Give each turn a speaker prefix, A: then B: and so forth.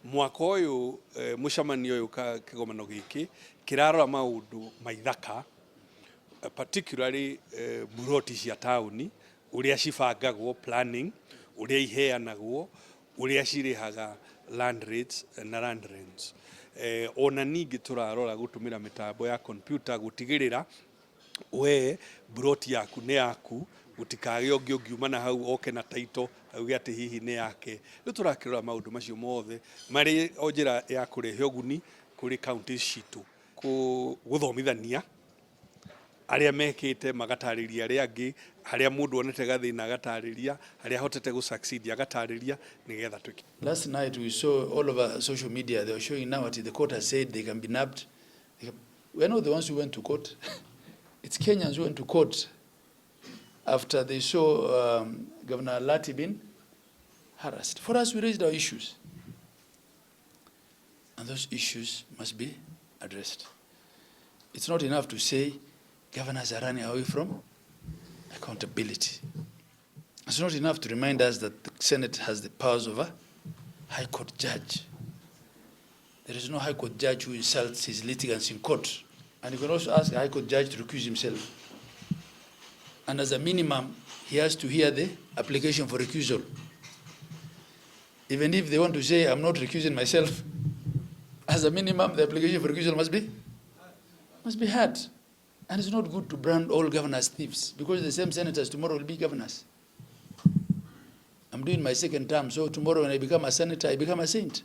A: Mwaka ũyũ mũcemanio ũyũ ka kĩgomano gĩkĩ kĩrarora maũndũ ma ithaka, particularly mburoti cia taũni, ũrĩa cibangagwo, planning, ũrĩa iheanagwo, ũrĩa cirĩhaga land rates na land rents. Ona ningĩ tũrarora gũtũmĩra mĩtambo ya computer gũtigĩrĩra we mburoti yaku nĩ yaku, gũtikagĩe ũngĩ ũngiuma na hau oke na title auge atĩ hihi nĩ yake. Rĩu tũrakĩrora maũndũ macio mothe marĩ o njĩra ya kũrehe ũguni kũrĩ counties citũ, gũthomithania arĩa mekĩte magatarĩria arĩa angĩ, harĩa mũndũ onete gathĩna agatarĩria, harĩa ahotete gũ succeed agatarĩria, nĩgetha twĩke.
B: Last night we saw all over social media, they were showing now that the court has said they can be nabbed. We are not the ones who went to court. It's Kenyans who went to court after they saw Governor Lati being harassed. For us, we raised our issues. And those issues must be addressed. It's not enough to say governors are running away from accountability. It's not enough to remind us that the Senate has the powers of a High Court judge. There is no High Court judge who insults his litigants in court. And you can also ask a High Court judge to recuse himself. And as a minimum, he has to hear the application for recusal. Even if they want to say, "I'm not recusing myself," as a minimum, the application for recusal must be heard. And it's not good to brand all governors thieves, because the same senators tomorrow will be governors. I'm doing my second term, so tomorrow when I become a senator, I become a saint.